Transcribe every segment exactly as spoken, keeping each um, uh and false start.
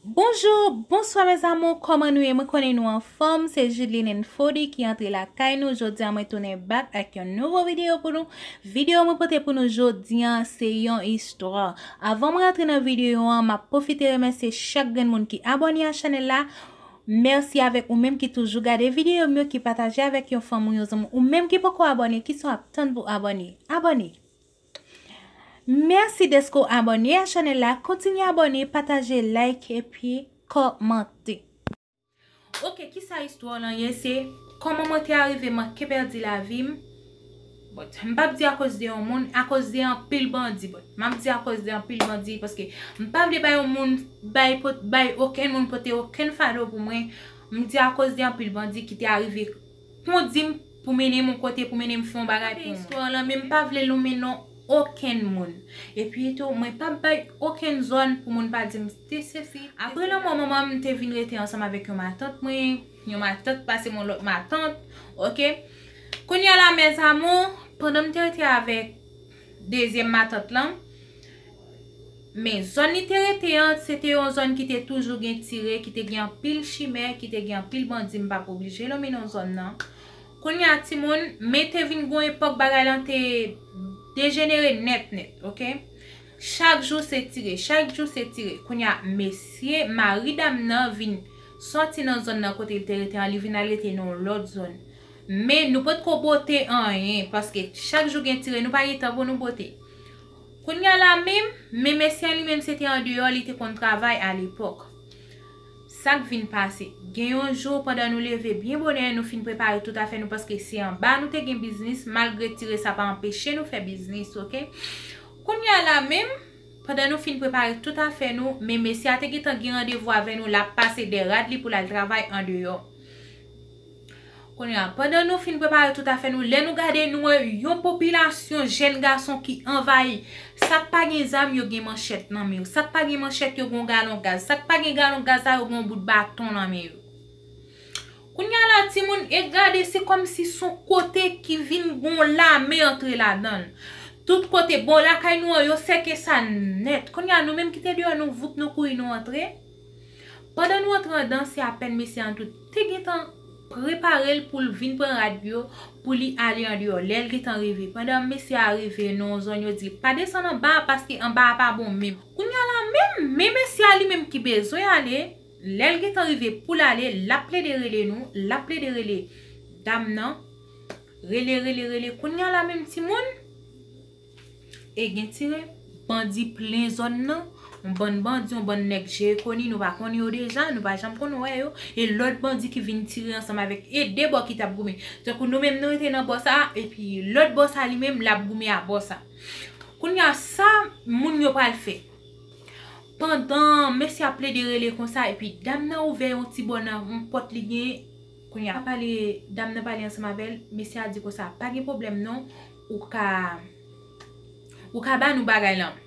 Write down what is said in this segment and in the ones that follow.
Bonjou, bonswa mes amours, kòman nou ye? Mwen konnen nou anfòm, se Judeline and Fody ki antre lakay nou. Jodi a mwen tounen back ak yon nouvo videyo pou nou. Videyo mwen pote pou nou jodi a se yon istwa. Avan mwen rantre nan videyo an, m ap pwofite remèsye chak grenn moun ki abòne a chanèl la. Mèsi avèk ou menm ki toujou gade videyo m yo, ki pataje avèk yon fanmi ou, yon zanmi. Ou menm ki poko abòne, kisa w ap tann pou abòne? Abòne! Mèsi dèske w abòne a chanèl la. Kontinye abòne, pataje, like epi kòmante. Ok, kisa istwa lan ye? Se kòman mwen te arive manke pèdi lavi m. But, m p ap di akoz de yon moun, akoz de anpil bandi. But, m ap di akoz de anpil bandi paske m pa vle bay yon moun, bay, pot- bay okenn moun pote okenn fado pou mwen. M di akoz de anpil bandi ki te arive kondi m pou mennen m yon kote, pou mennen m fè yon bagay pou mwen. Istwa lan, men m pa vle lonmen non okenn moun. Epi tou, mwen p ap bay okenn zòn pou moun pa di m te sesi. Apre lanmò manman m, m te vin rete ansanm avèk yon matant mwen, yon matant pase m yon lòt matant, ok? Kounye a la, mes amours, pandan m te rete avèk dezyèm matant lan, men zòn li te rete an, se te yon zòn ki te toujou gen tire, ki te gen anpil chimè, ki te gen anpil bandi, m p ap oblije lonmen non zòn nan. Kounye a, timoun, men te vin gon epòk bagay lan te dejenere nèt nèt, ok? Chak jou se tire, chak jou se tire. Kounye a, mesye, mari dam nan vin sòti nan zòn nan kote l te rete an, li vin al rete nan yon lòt zòn. Men nou potko bote anyen, paske chak jou gen tire, nou pa gen tan pou nou bote. Kounye a la menm, men mesye a li menm se te andeyò, li te konn travay alepòk. Sa k vin pase? Gen yon jou, pandan nou leve byen bonè, nou fin prepare tout afè nou, paske se anba nou te gen biznis, malgre tire sa pa anpeche nou fè biznis, ok? Kounye a la menm, pandan nou fin prepare tout afè nou, men mesye a te gentan gen randevou avè nou, l ap pase dè rad li pou l al travay andeyò. Kounye a, pandan nou fin prepare tout afè nou, lè nou gade, nou wè yon popilasyon jèn gason ki anvayi. Sa k pa gen zam, yo gen manchèt nan men yo. Sa k pa gen manchèt, yo gen yon galon gaz. Sa k pa gen galon gaz la, yo gen yon bout baton nan men yo. Kounye a la, timoun, e gade, se kòmsi se yon kote ki vin gen yon lame antre ladan l. Tout kote, bò lakay nou an, yo sèke sa nèt. Kounye a, nou menm ki te deyò, nou voup, nou kouri, nou antre. Pandan nou antre andan, se apèn mesye an tou te gentan prepare l pou l vin pran rad yo, pou li ale andeyò. Lè l gentan rive, pandan mesye a rive nan yon zòn, yo di l pa desann anba a, paske anba a pa bon menm. Kounye a la menm, men mesye a li menm ki bezwen ale, lè l gentan rive pou l ale, l ap plede rele nou, l ap plede rele dam nan, rele, rele, rele. Kounye a la menm, timoun, e gen tire. Bandi plen zòn nan. Yon bann bandi, yon bann nèg je koni, nou pa konn yo deja, nou pa janm konn wè yo. E lòt bandi ki vin tire ansanm avèk e de bò ki t ap goumen. Tankou nou menm nou rete nan bò sa, epi lòt bò sa li menm l ap goumen a bò sa. Kounye a sa moun yo pral fè? Pandan mesye ap plede rele konsa, epi dam nan ouvè yon ti bò nan yon pòt li gen, kounye a pale, dam nan pale ansanm avè l, mesye a di konsa, pa gen pwoblèm non, ou ka, ou ka ba nou bagay lan.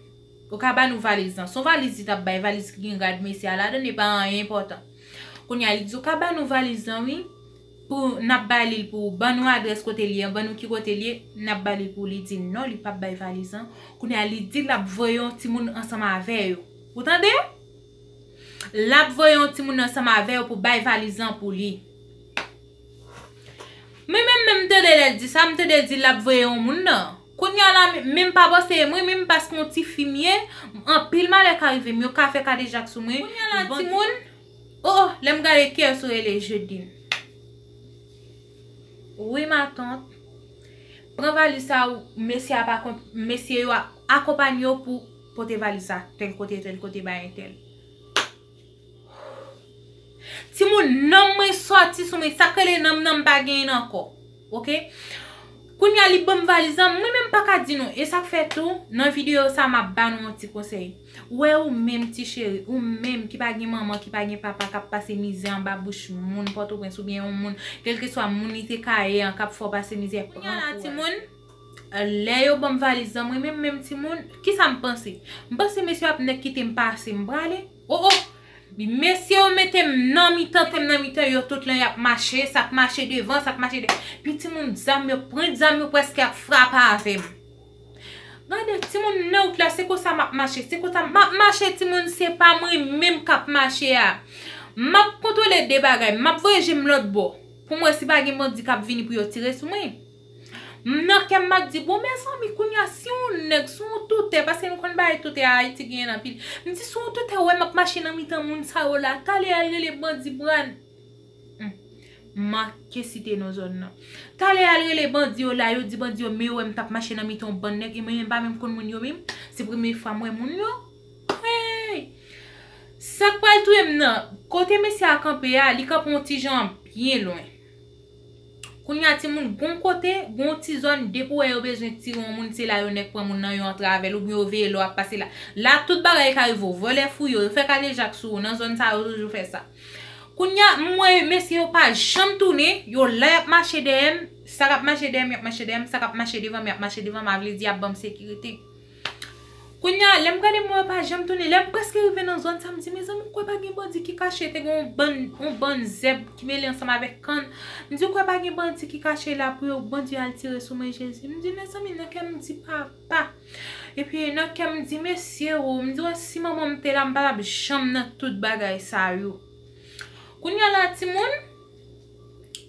Ou ka ba nou valiz lan. Se yon valiz li t ap bay, valiz ki gen rad mesye a ladan l, e pa anyen enpòtan. Kounye a, li di, ou ka ba nou valiz lan, wi. Pou n ap ba li l pou ban nou adrès kote l ye an, ban nou ki kote l ye, n ap ba li l pou li di non, li p ap bay valiz lan. Kounye a, li di l ap voye yon timoun ansanm avè yo. Ou tande? L ap voye yon timoun ansanm avè yo pou bay valiz lan pou li. Men menm, menm m tande lè l di sa, m tande l di l ap voye yon moun nan. Kounye a la, men m pa panse, mwen menm paske yon ti fi m ye, anpil malè ka rive m, yo ka fè kadejak sou mwen. Kounye a la, timoun, oh, oh, lè m gade kiyès ou rele Judine. Wi, matant. Pran valiz sa, mesye a pa kont, mesye yo ap akonpanye w pou pote valiz sa, tèl kote, tèl kote, bay entèl. Timoun, nanm mwen sòti sou mwen, sa k rele nanm nan m pa genyen l ankò. Ok? Kounye a li ban m valiz lan, mwen menm m pa ka di nou. E sa k fè tou, nan videyo sa m ap ba nou yon ti konsèy. Ou wè ou menm ti cheri, ou menm ki pa gen manman, ki pa gen papa, k ap pase mizè anba bouch moun Pòtoprens oubyen yon moun, kèlkeswa moun li te ka ye an, k ap fè w pase mizè, pran kouraj. Kounye a la, timoun, lè yo ban m valiz lan, mwen menm, menm timoun, kisa m panse? M panse mesye yo ap nèk kite m pase, m prale. Oh, oh! Mesye yo mete m nan mitan, te m nan mitan yo tout lan, y ap mache, sa k mache devan, sa k mache de. Pi timoun, zam yo, pran zam yo, prèske ap frape avè m. Gade, timoun, nan wout la, se konsa m ap mache, se konsa m ap mache, timoun, se pa mwen menm k ap mache a. M ap kontwole de bagay, m ap voye je m lòt bò. Pou m wè si pa gen bandi k ap vini pou yo tire sou mwen. M nan kè m, m ap di, bon, mezanmi, kounye a, si yon nèg, si yon toutè, paske nou konn bagay toutè a Ayiti genyen anpil. M di, si yon toutè wè m ap mache nan mitan moun sa yo la, talè al rele bandi pran. Hmm. M manke site non zòn nan. Talè al rele bandi yo la, yo di bandi yo, men yo wè m t ap mache nan mitan yon bann nèg, e mwen menm pa menm konn moun yo menm. Se premye fwa m wè moun yo. Hey! Sa k pral touye m nan, kote mesye a kanpe a, li kanpe yon ti jan byen lwen. Kounye a, timoun, gon kote, gon ti zòn, depi w wè yo bezwen tire yon moun, se la yo nèk pran moun nan, yo antre avè l, oubyen yo veye lè w ap pase la. La, tout bagay ka rive w, vòlè fouye w, yo fè kadejak sou ou, nan zòn sa yo toujou fè sa. Kounye a, m wè mesye yo pa janm tounen, yo la y ap mache dèyè m, sa k ap mache dèyè m, y ap mache dèyè m, sa k ap mache devan m, y ap mache devan m, a vle di y ap ban m sekirite. Kounye a, lè m gade m wè yo pa janm tounen, lè m prèske rive nan zòn sa, m di, mezanmi, ou kwè pa gen bandi ki kache, te gen yon bann, yon bann zèb ki mele ansanm avèk kann. M di, ou kwè pa gen bandi ki kache la pou yo, bandi yo al tire sou mwen, Jezi. M di, mezanmi, nan kè m di, papa. Epi nan kè m di, mesye o, m di, wè, si manman m te la, m pa t ap janm nan tout bagay sa yo. Kounye a la, timoun,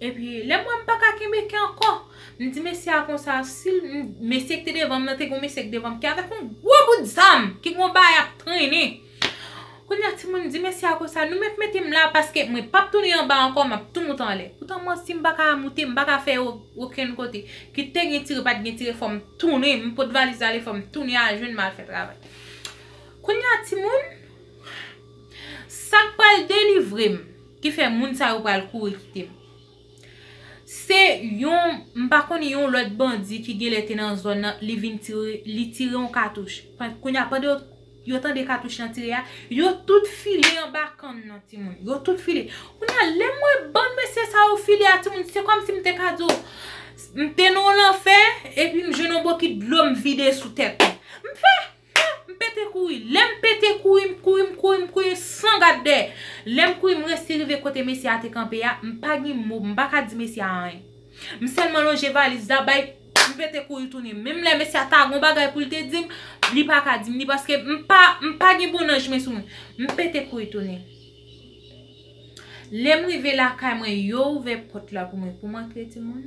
epi lè m wè m pa ka kenbe kè ankò, m di mesye a konsa, si l, m, mesye k te devan m nan, te gen yon mesye k devan m ki avèk yon gwo bout zam, ki gen yon bagay ap trennen. Kounye a, timoun, m di mesye a konsa, nou mèt mete m la, paske mwen p ap tounen anba ankò, m ap tou moute anlè. Poutan mwen, si m pa ka moute, m pa ka fè o-, okenn kote. Kit te gen tire, pa t gen tire, fò m tounen, m pot valiz la ale, fò m tounen al jwenn m al fè travay. Kounye a, timoun, sa k pral delivre m, ki fè moun sa yo pral kouri kite m. Se yon, m pa konnen, yon lòt bandi ki genlè te nan zòn nan, li vin tire, li tire yon katouch. Kounye a, pandan yo, yo tande katouch lan tire a, yo tout file anba kann nan, timoun. Yo tout file. Kounye a, lè m wè bann mesye sa yo file a, timoun, se kòmsi m te ka di w, m te nan yon lanfè, epi m jwenn yon bokit dlo, m vide sou tèt mwen. M fè M pete kouri. Lè m pete kouri, m kouri, m kouri, m kouri san gad dèyè. Lè m kouri, m resi rive kote mesye a te kanpe a, m pa gen mo, m pa ka di mesye a anyen. M sèlman lonje valiz la, bay, m pete kouri tounen. Menm lè mesye a ta gon bagay pou l te di m, li pa ka di m li, paske m pa, m pa gen bon nanj mwen sou mwen. M pete kouri tounen. Lè m rive lakay mwen, yo ouvè pòt la pou mwen, pou m antre, timoun.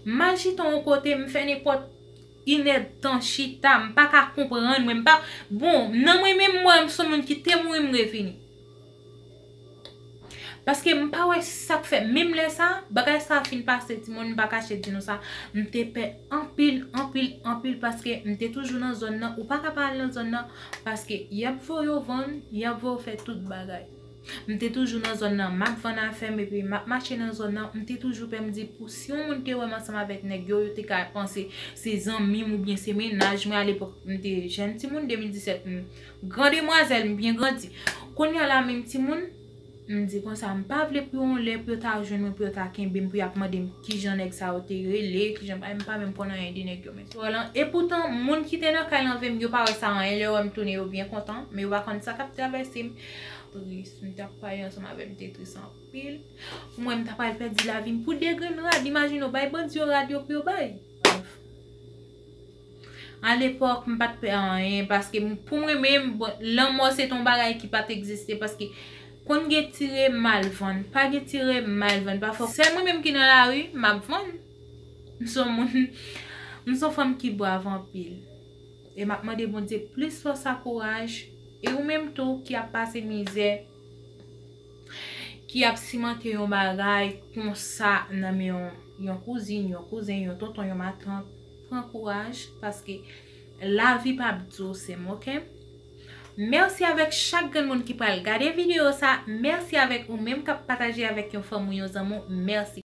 M al chita yon kote, m fè nenpòt inèdtan chita, m pa ka konprann mwen, m pa, bon, nan mwen menm, mwen, m se yon moun ki te mouri, m revini. Paske m pa wè sa k fè, menm lè sa, bagay sa fin pase, timoun, m pa kache di nou sa, m te pè anpil, anpil, anpil, paske m te toujou nan zòn nan, ou pa ka pa al nan zòn nan, paske y ap voye w vann, y ap voye w fè tout bagay. M te toujou nan zòn nan, m ap vann afè m epi m ap mache nan zòn nan. M te toujou pè m di pou si yon moun te wè m ansanm avèk nèg yo, yo te ka panse se zanmi m oubyen se mennaj mwen. Alepòk, m te jèn timoun, de mil disèt, m gran demwazèl, m byen grandi. Kounye a la menm timoun, m di konsa, m pa vle pou yon lè pou yo ta jwenn mwen, pou yo ta kenbe m, pou y ap mande m kijan nèg sa yo te rele, kijan, m pa menm konn anyen de nèg yo, men. Epoutan, moun ki te nan kay lan vle m, yo pa wè sa anyen, lè yo wè m tounen, yo byen kontan, men yo pa konn sa k ap travèse m. Tris. M t ap pale ansanm avè m, m te tris anpil. Pou mwen, m ta pral pèdi lavi m pou de grenn rad. Imajine w, bay bandi yo rad yo pou yo bay. Alepòk, m pa t pè anyen, paske m, pou mwen menm, bon, lanmò se t on bagay ki pa t egziste, paske konn gen tire, m al vann. Pa gen tire, m al vann. Pafwa, sèl mwen menm ki nan lari, m ap vann. M se yon moun, m se yon fanm ki brav anpil. E m ap mande Bondye plis fòs ak kouraj. E ou menm tou ki ap pase mizè, ki ap simante yon bagay konsa nan men yon, yon kouzin, yon kouzen, yon tonton, yon matant, pran kouraj, paske lavi p ap di w sèm, oke? Mèsi avèk chak grenn moun ki pral gade videyo sa. Mèsi avèk ou menm k ap pataje avèk yon fanmi w, yon zanmi w. Mèsi.